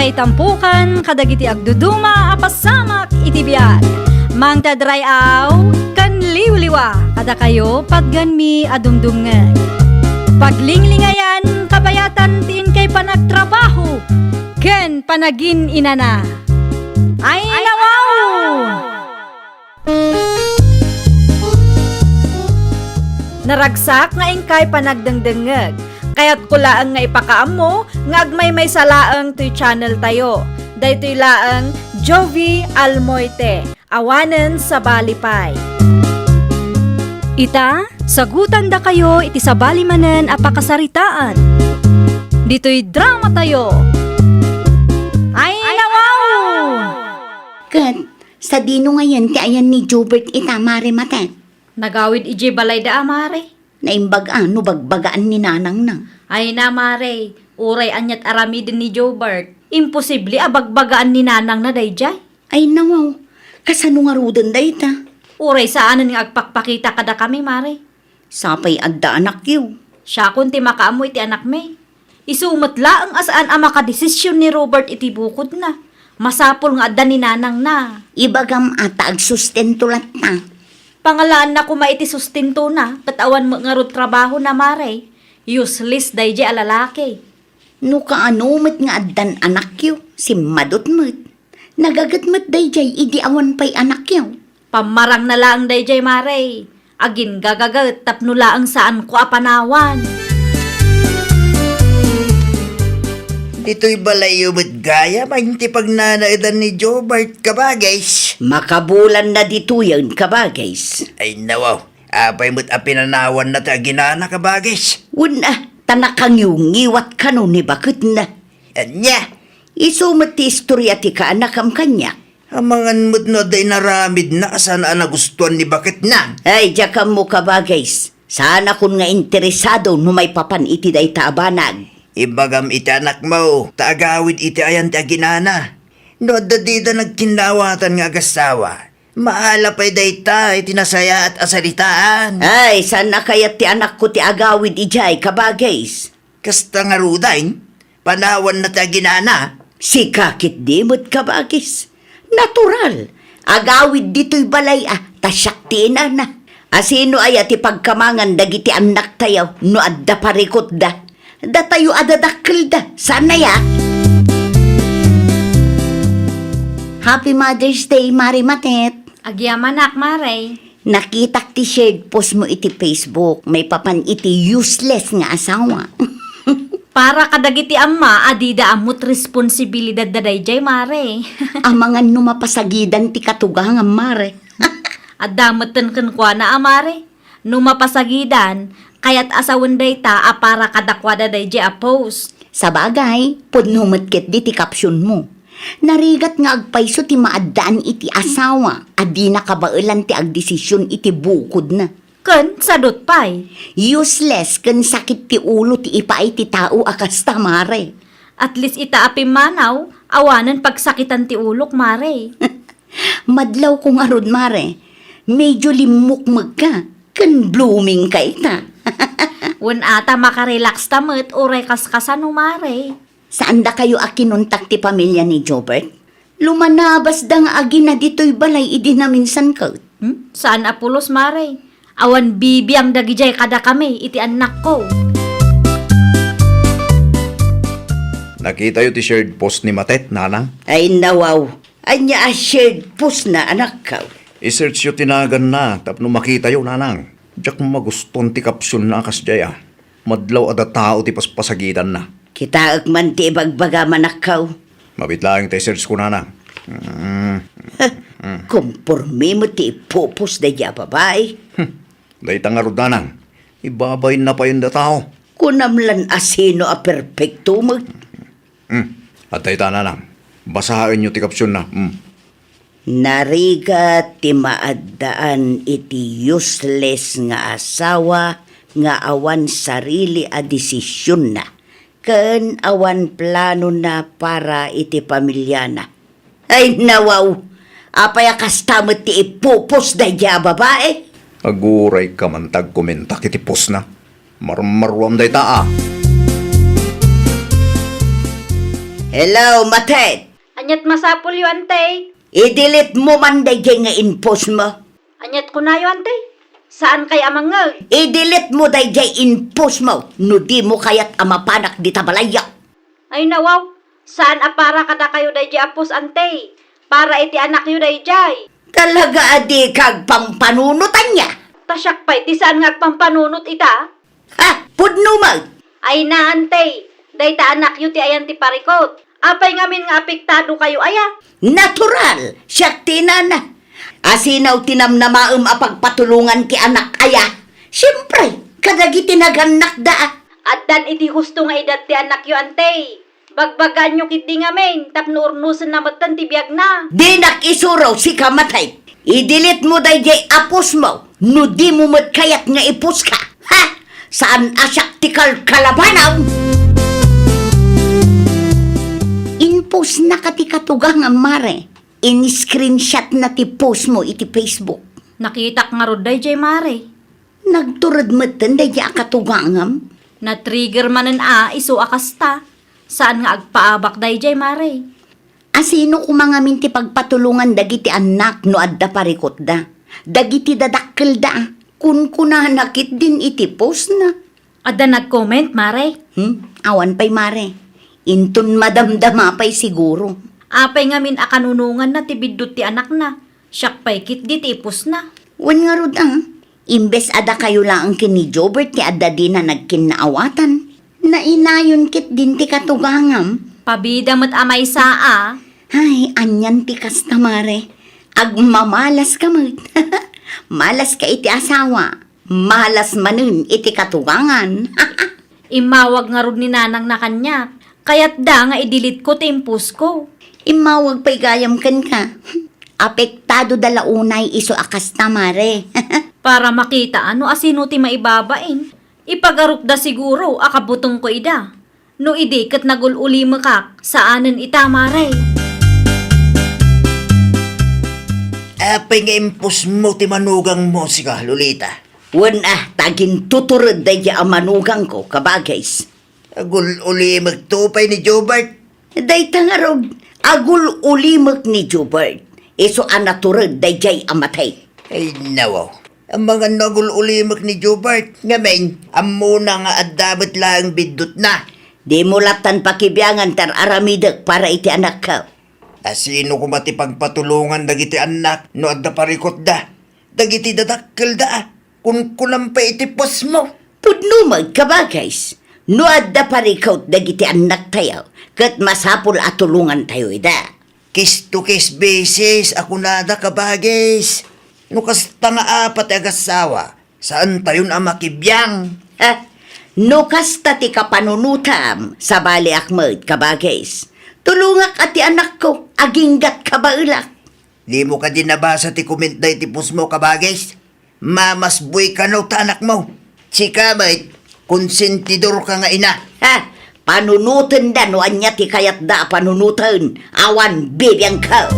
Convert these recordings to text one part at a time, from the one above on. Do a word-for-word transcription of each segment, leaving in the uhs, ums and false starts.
Itampukan kadagiti agduduma a pasamak iti biag. Mangted ray-aw ken liwliwa kadakayo patgenmi a dumdumngeg. Paglinglingayan kabayatan ti inkay panagtrabaho ken panagin-inana. Ay, nawaw! Naragsak nga inkay panagdengdengngeg. Kayatko laeng nga ipakaammo nga agmaymaysa laeng toy channel tayo. Daytoy laeng Jovie Almoite, awanen sabali pay. Ita, sagutandakayo iti sabali manen a pakasaritaan. Ditoy drama tayo. Ay, nawaw! Ket, sadino ngayen ti ayan ni Jobert ita, Mare Matet? Nagawid idiay balayda a, Mare. Naimbag a no bagbagaan ni nanangna. Ay na, Mare, uray aniat aramiden ni Jobert, imposible a bagbagaan ni nanangna daydiay. Ay nawaw, kasano ngaruden dayta? Uray saanen nga agpakpakita kadakami, Mare. Sapay adda anakyo. Siakon ti makaammo iti anakmi. Isu met laeng a saan a makadesisyon ni Robert iti bukodna. Masapul nga adda ni nanangna. Ibagam a ta agsustento latta. Pangalaanna koma iti sustentona, ket awan met ngarud trabahona, Mare. Useless daydiay a lalaki. No kaano met nga addan anakyo, simmadut met. Nagaget met daydiay idi awan pay anakyo. Pammarangna laeng daydiay, Mare. Aginggagaget tapno laeng saanko a panawan. Ditoy balayyo met gayam a inti pagnanaedan ni Jobert, kabagis. Makabulanna ditoyen, kabagis. Ay nawaw, apay met a pinanawanna ti aginana, kabagis? Wen a, ta nakangiwngiwat kano ni baketna. Ania? Isu met ti istoria ti kaanakam kaniak. Amangan met no adda inaramidna a saan a nagustuan ni baketna. Ay, diak ammo, kabagis. Saanakon nga interesado no maipapan iti dayta a banag. Ibagam iti anakmo, ta agawid iti ayan ti aginana. No adda dida nagkinnawatan nga agassawa, maala pay dayta iti nasayaat a saritaan. Ay, saan a kayat ti anakko ti agawid idiay, kabagis. Kasta ngaruden, panawanna ti aginana. Sika ketdi met, kabagis. Natural. Agawid ditoy balay a, ta siak ti inana. Asino aya ti pagkamangan dagiti annaktayo no adda parikutda? Datayo a dadakkelda, saan aya? Happy Mother's Day, Mare Matet. Agyamanak, Mare. Nakitak ti shared post mo iti Facebook, maipapan iti useless nga asawa. Para kadagiti amma a dida ammot responsibilidad da daydiay, Mare. Amangan no mapasagidan ti katugangam, Mare. Adda metten kenkuana a, Mare. No mapasagidan, kayat a sawen dayta a para kadakuada daydiay a post. Sabagay, pudno met ketdi ti caption mo. Narigat nga agpayso ti maaddaan iti asawa a dina kabaelan ti agdesisyon iti bukodna. Ken sadut pay. Useless ken sakit ti ulo ti ipaay ti tao a kasta, Mare. At least ita a pimmanaw, awanen pagsakitan ti ulok, Mare. Madlawko ngarud, Mare. Medyo limmukmegka ken blooming ka ita. Wen a, ta makarelax ta met uray kaskasano, Mare. Saandakayo a kinontak ti pamilya ni Jobert? Lumanabasda nga agina ditoy balay idi naminsan ket. Hmm? Saan a pulos, Mare. Awan bibiang dagidiay kadakami iti annakko. Nakitayo ti shared post ni Matet, nanang? Ay, nawaw. Ania a shared post na, anakko? I-search yo ti naganna tapno makitayo, nanang. Diak magustuan ti caption na a kasdiay a. Madlaw a datao ti paspasagidanna. Kitaek man ti ibagbagam, anakko. Mabiit laeng ta i-search ko, nanang. Mm. Konporme met ti ipupos daydiay a babai. Hmm. Dayta ngarud, nanang. Ibabainna pay dayta a tao. Kunam lan a sino a perpekto met. Hmm. Adda ita, nanang. Basaenyo ti caption na. Hmm. Narigat ti maaddaan iti useless nga asawa nga awan sarili a desisionna ken awan planona para iti pamiliana. Ay, nawaw! Apay a kasta met ti ipupos daydiay a babai? Aguray ka man ta agkomentak iti postna. Marmaruam dayta a. Hello, Matet! Aniat masapulyo, Ante? I-delete mo man dayjay nga in-post mo. Aniat kunayo, Ante? Saan kay a mangngeg? I-delete mo dayjay in-post mo no di mo kayat a mapanak dita balayyo. Ay, nawaw. Saan a para kadakayo dayjay a post, Ante. Para iti anakyo dayjay. Talaga a dika agpampanunot ania? Ta siak pay ti saan nga agpampanunot ita? Ha? Pudno man! Ay na, Ante. Dayta anakyo ti ayan ti parikut. Apay ngamin nga apektado kayo aya? Natural! Siak ti inana. Asino ti namnamaem a pagpatulongan ti anak aya? Siempre, kadagiti nagannakda. Addan iti husto nga edad ti anakyo, Ante. Bagbagaanyo ketdi ngamin tapno urnosenna metten ti biagna. Dinak isuro, sika Matet. I-delete mo dayjay a post mo no di mo met kayat nga i-post ka. Ha? Saan a siak ti kalkalabanam? In-post na ka ti katugangam, Mare. In-screenshot na ti post mo iti Facebook. Nakitak ngarud dayjay, Mare. Nagtured metten dayjay a katugangam. Na-trigger manen a isu a kasta. Saan nga agpaabak dayjay, Mare. Asino koma ngamin ti pagpatulongan dagiti annak no adda parikutda? Dagiti dadakkelda, kunkunana ketdin iti postna. Adda nag-comment, Mare? Hmm? Awan pay, Mare. Inton madamdama pay siguro. Apay ngamin a kanunonganna ti biddut ti anakna? Siak pay ketdi ti i-postna. Wen ngarud, a. Imbes a dakayo laeng ken ni Jobert ti adda dina nagkinnaawatan, nainayon ketdin ti katugangam. Pabida met a maysa a. Ay, anian ti kasta, Mare. Agmamalas ka met. Malas ka iti asawa. Malas manen iti katugangan. Immawag ngarud ni nanangna kaniak. Kayatda nga i-delete ko ti in-post ko. Immawag pay gayam kenka. Apektado da la unay isu a kasta, Mare. Para makita no asino ti maibabain. Ipagarupda siguro a kabutengko ida. No idi ket nagul-ulimekak, saanen ita, Mare. Apay nga in-post mo ti manugangmo, sika, Lolita? Wen a, ta agintutured daydi a manugangko, kabagays. Agul-ulimekto pay ni Jobert. Dayta ngarud, agul-ulimek ni Jobert. Isu a natured dayjay a Matet. Ay, nawaw. Amangan no agul-ulimek ni Jobert. Ngamin, ammona nga adda met laeng biddutna. Dimo lattan pakibiangan ti ar-aramidek para iti anakko. Asino koma ti pagpatulongan dagiti annak no adda parikutda? Dagiti dadakkelda a. Kunkunam pay iti postmo. Pudno met, kabagays. No adda parikut dagiti annaktayo, ket masapul a tulongantayo ida. Case to case basis a kunada, kabagays. No kasta nga apat ti agassawa, saantayon a makibiang. Ha? No kasta ti kapanunotam, sabaliak met, kabagays. Tulongak a ti anakko, aginggat kabaelak. Dimo kadi nabasa ti comment daydi postmo, kabagays? Mamasboy kano ta anakmo. Sika met, konsentidor ka nga ina. Ha? Panunotenda no ania ti kayatda a panunoten. Awan bibiangko.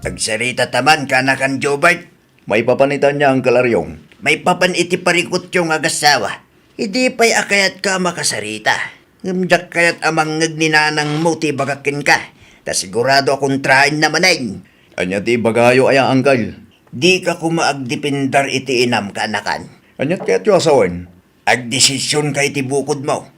Agsarita ta man, kanakan, Jobert. Maipapan ita ania, Uncle Ariong? Maipapan iti parikutyo nga agassawa. Idi pay a kayatka a makasarita. Ngem diak kayat a mangngeg ni nanangmo ti ibagak kenka, ta sigurado a kontraenna manen. Ania ti ibagayo aya, Uncle? Dika koma agdepender iti inam, kaanakan. Ania ti kayatyo a sawen? Agdesisionka iti bukodmo.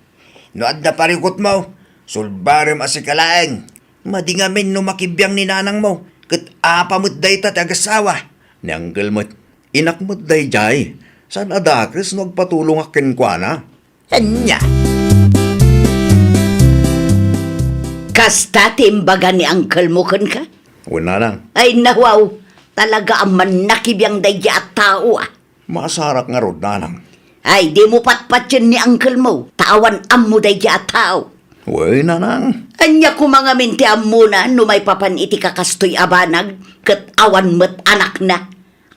No adda parikutmo, sulbarem a sika laeng. Madi ngamin no makibiang ni nanangmo, ket apa met dayta ti agassawa? Ni Uncle met, inak met daydiay. Saan a dakes no agpatulongak kenkuana? Ania? Kasta ti imbaga ni uncle mo kenka? Wen, nanang. Ay, nawaw. Talaga a mannakibiang daydiay a tao, a. Maasarak ngarud, nanang. Ay, dimo patpatien ni uncle mo, ta awan ammo daydiay a tao. Wen, nanang. Ania koma ngamin ti ammona no maipapan iti kakastoy a banag, ket awan met anakna,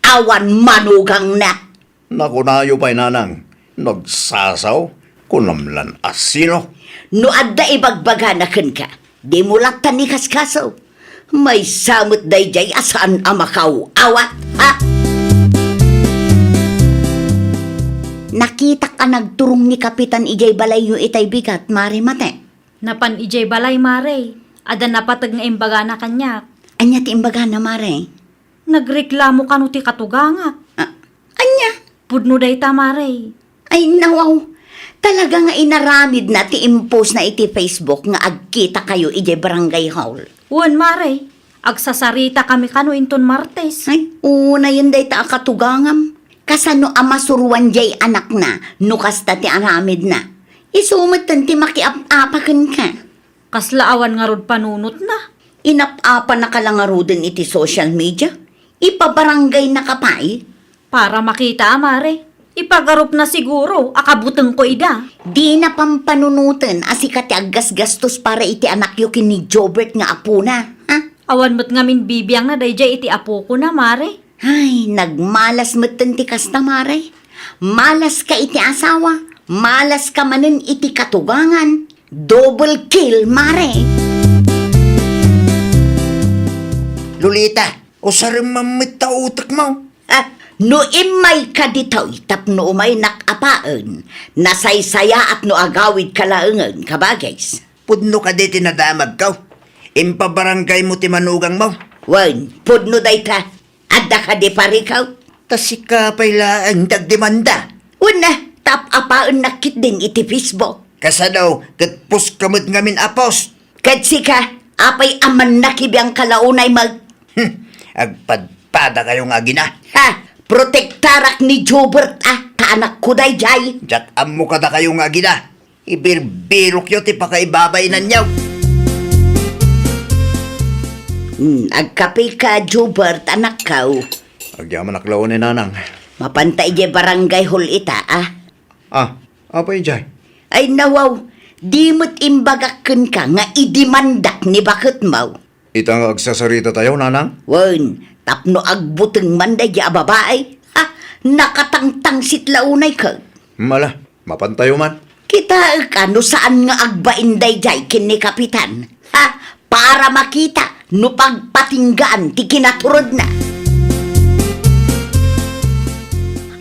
awan manugangna? Nakunayo pay, nanang, nagsasaw, kunam lan a sino? No adda ibagbagana kenka, dimo lattan ikaskaso. Maysa met daydiay a saan a makaaw-awat, ha? Nakitak a nagturong ni Kapitan idiay balayyo itay bigat, Mare Mate. Napan idiay balay, Mare. Adda napateg nga imbagana kaniak. Ania ti imbagana, Mare? Nagreklamo kano ti katugangak. Ah, ania? Pudno dayta, Mare. Ay, nawaw. Talaga nga inaramidna ti impostna iti Facebook nga agkitakayo idiay barangay hall. Wen, Mare. Agsasaritakami kano inton Martes. Ay, unayen dayta a katugangam. Kasano a masuroan diay anakna no kasta ti aramidna? Isu metten ti makiap-apa kenka. Kasla awan ngarud panunotna. Inap-apanaka la ngaruden iti social media? Ipabaranggaynaka pay? Para makita a, Mare. Ipagarupna siguro a kabutengko ida. Dina pampanunoten a sika ti aggasgastos para iti anakyo ken ni Jobert nga apona, ha? Awan met ngamin bibiangna daydiay iti apokona, Mare. Ay, nagmalas metten ti kasta, Mare. Malas ka iti asawa, malas ka manen iti katugangan. Double kill, Mare. Lolita, usarem man met ta utekmo. Ah, no immayka ditoy tapno umaynak apaen, nasaysayaat no agawidka laengen, kabagis. Pudno kadi ti nadamagko? Impabaranggaymo ti manugangmo? Wen, pudno dayta. Adda kadi parikaw? Ta sika pay laeng ti agdemanda. Wen, ta ap-apaennak ketdin iti Facebook. Kasano, ket post ka met ngamin a post? Ket sika, apay a mannakibiangka la unay met? Hmm, agpadpadakayo nga agina. Ha? Protektarak ni Jobert a, ta anakko daydiay. Diak ammo kadakayo nga agina. Ibirbirokyo ti pakaibabainanyo. Hmm, agkapeka, Jobert, anakko. Agyamanak la unay, nanang. Mapanta idiay barangay hall ita, a? Ah, apay idiay? Ay, nawaw, di met imbagak kenka nga idemandak ni baketmo. Ita nga agsasaritatayo, nanang? Wen, tapno agbuteng man daydiay a babai. Ha? Nakatangtangsit la unay ket. Mala, mapantayo man. Kitaek a no saan nga agbain daydiay ken ni Kapitan. Ha? Para makita no pagpatinggaan ti kinaturodna.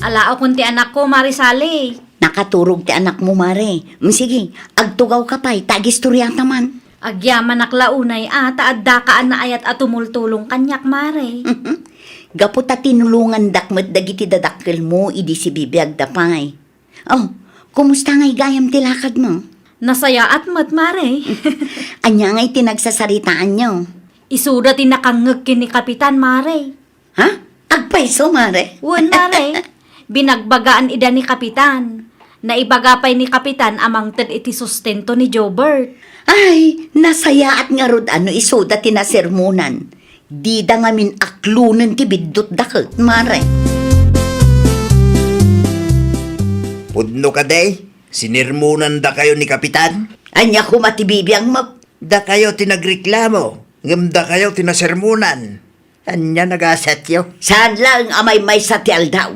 Alaokon ti anakko, Mare Sally. Nakaturog ti anakmo, Mare. Mm, sige, agtugawka pay, ta agistoriata man. Agyamanak la unay a, ta addaka a naayat a tumultulong kaniak, Mare. Gapu ta tinulongandak met dagiti dadakkelmo idi sibibiagda pay. Oh, kumusta ngay gayam ti lakadmo? Nasayaat met, Mare. Ania ngay ti nagsasaritaanyo? Isuda ti nakangngeg ken ni Kapitan, Mare. Ha? Agpayso, Mare? Wen, Mare. Binagbagaan ida ni Kapitan. Naibaga pay ni Kapitan a mangted iti sustento ni Jobert. Ay, nasayaat ngarud a no isuda ti nasermonan. Dida ngamin aklonen ti biddutda ket, Mare. Pudno kadi, sinermonandakayo ni Kapitan? Ania koma ti bibiangmo? Dakayo ti nagreklamo, ngem dakayo ti nasermonan. Ania nagasatyo? Saan laeng a maymaysa ti aldaw.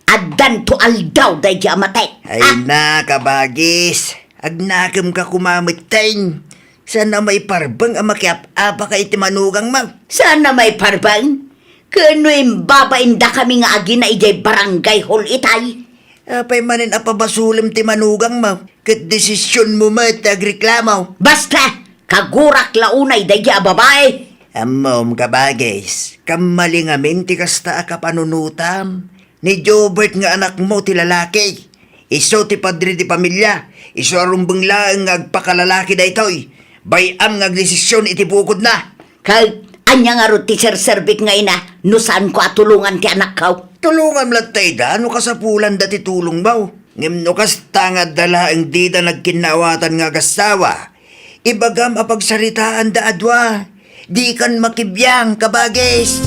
Addanto aldaw daydi a matek. Ay na, kabagis. Agnakemka koma metten. Saan a maiparbeng a makiap-apaka iti manugangmo? Saan a maiparbeng? Ken no imbabaindakami nga agina idiay barangay hall itay? Apay manen a pabasolem ti manugangmo? Ket desisionmo met ti agreklamo. Basta! Kagurak la unay daydi a babai! Ammom, kabagis, kammali ngamin ti kasta a kapanunotam. Ni Jobert nga anakmo ti lalaki. Isu ti padre ti pamilia. Isu a rumbeng laeng nga agpakalalaki daytoy. Bay-am nga agdesision iti bukodna. Ket ania ngarud ti serserbik nga ina no saanko a tulongan ti anakko? Tulongam latta ida no kasapulanda ti tulongmo. Ngem no kasta nga adda laeng dida nagkinnaawatan nga agassawa, ibagam a pagsaritaanda a dua. Dikan makibiang, kabagis.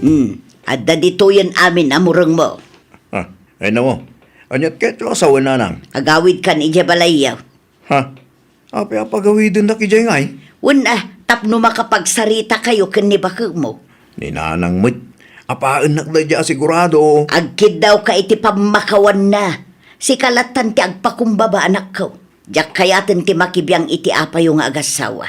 Hmm, adda ditoyen amin a murengmo. Ah, ay namo. Aniat ket lo asawa nanang? Agawidkan idiay balayyo. Ha? Apay a pagawidendak idiay ngay? Wen a, tapno makapagsaritakayo ken ni baketmo. Ni nanang met, apaennak daydi a sigurado. Agkiddawka iti pammakawanna. Sika lattan ti agpakumbaba, anakko. Diak kayaten ti makibiang iti apayo nga agassawa.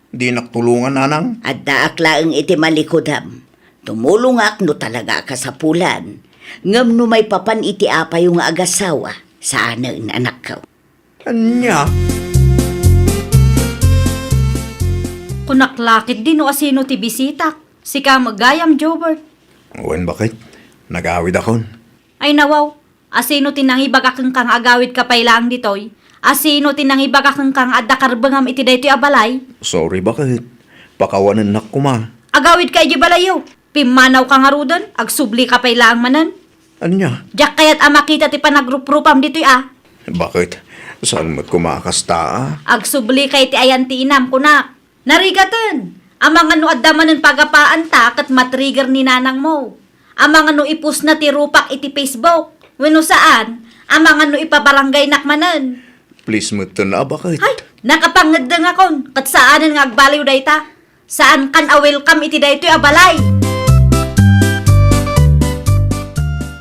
Dinak tulongan, nanang? Addaak laeng iti malikudam. Tumulongak no talaga a kasapulan. Ngem no maipapan iti apayo nga agasawa, saanen, anakko. Ania? Kunak la ketdi no asino ti bisitak. Sika met gayam, Jobert. Wen, baket. Nagawidakon. Ay, nawaw. Asino ti nangibaga kenka nga agawidka pay laeng ditoy? Asino ti nangibaga kenka nga adda karbengam iti daytoy a balay? Sorry, baket. Pakawanennak koma. Agawidka idiay balayyo. Pimmanawka ngaruden, agsublika pay laeng manen. Ania? Diak kayat a makita ti panagruprupam ditoy a. Baket? Saan met koma a kasta a? Agsublika iti ayan ti inam, kunak. Narigaten, amangan no adda manen pagapaanta ket matrigger ni nanangmo. Amangan no ipostna ti rupak iti Facebook. Wenno saan, amangan no ipabarangaynak manen. Please metten a, baket. Hay, nakapangeddengakon, ket saanen nga agbaliw dayta. Saankan a welcome iti daytoy a balay.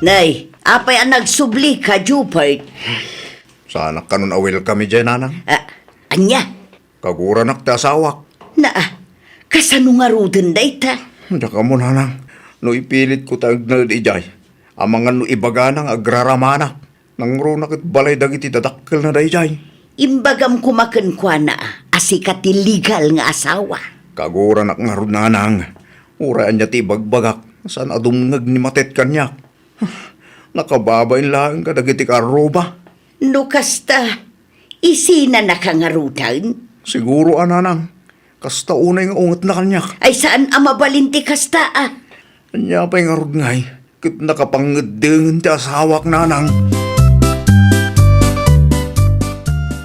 Nay, apay a nagsublika, Jobert? Saanak kanon a welcome idiay, nanang. Ah, ania? Kaguranak ti asawak. Naa, kasano ngaruden dayta? Diak ammo, nanang. No ipilitko ti agnaed idiay, amangan no ibagana nga agraramanak. Nangruna ket balay dagiti dadakkelna daydiay. Imbagam koma kenkuana a sika ti legal nga asawa. Kaguranak ngarud, nanang. Uray ania ti ibagbagak, saan a dumngeg ni Matet kaniak. Nakababain laeng kadagiti karruba. No kasta, isinanaka ngaruden? Siguro a, nanang. Kasta unay nga ungetna kaniak. Ay, saan a mabalin ti kasta a. Ania pay ngarud ngay, ket nakapangngeddengen ti asawak, nanang.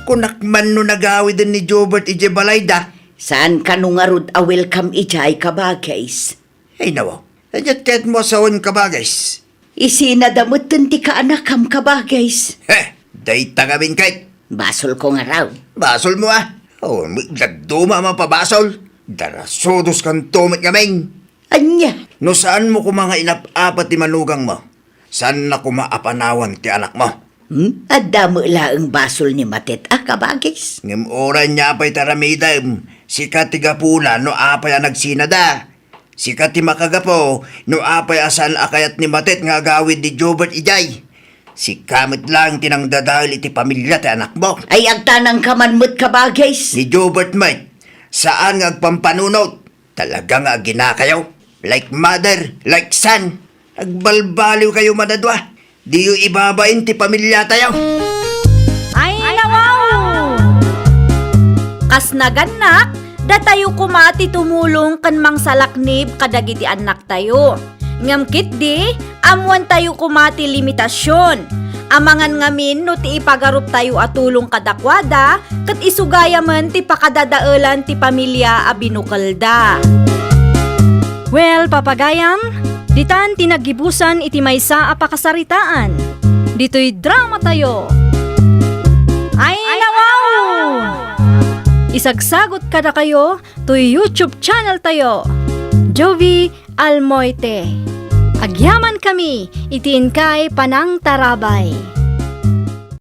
Kunak man no nagawiden ni Jobert idiay balayda. Saan kano ngarud a welcome idiay, kabagis? Ay, nawa. Idiat kayatmo a sawen, kabagis? Isinada metten ti kaanakam, kabagis. He, dayta ngamin ket. Basolko ngarud. Basolmo a. O, dadduma a mapabasol. Darasudos kanto met ngamin. Ania? No saanmo koma nga inap-apa ti manugangmo, saanna koma a panawan ti anakmo. Hmm? Adda met laeng basol ni Matet a, kabagis. Ngem uray ania pay ti aramidem, sika ti gapuna no apay a nagsinada. Sika ti makagapu no apay a saan a kayat ni Matet nga agawid ni Jobert idiay. Sika met laeng ti nangdadael iti pamilia ti anakmo. Ay, agtanangka man met, kabagis. Ni Jobert met, saan nga agpampanunot. Talaga nga aginakayo. Like mother, like son. Agbalbaliwkayo man a dua. Diyo ibabain ti pamiliatayo. Ay, nawaw! Kas nagannak, datayo koma ti tumulong ken mangsalaknib kadagiti annaktayo. Ngem ketdi, ammoantayo koma ti limitasion. Amangan ngamin no ti ipagaruptayo a tulong kadakuada, ket isugayamen ti pakadadaelan ti pamilia a binukelda. Well, papagayam, ditan ti naggibusan iti maysa a pakasaritaan. Ditoy dramatayo. Ay, nawaw! Isagsagot kadakayo toy YouTube channel tayo, Jovie Almoite. Agyamankami iti inkay panangtarabay.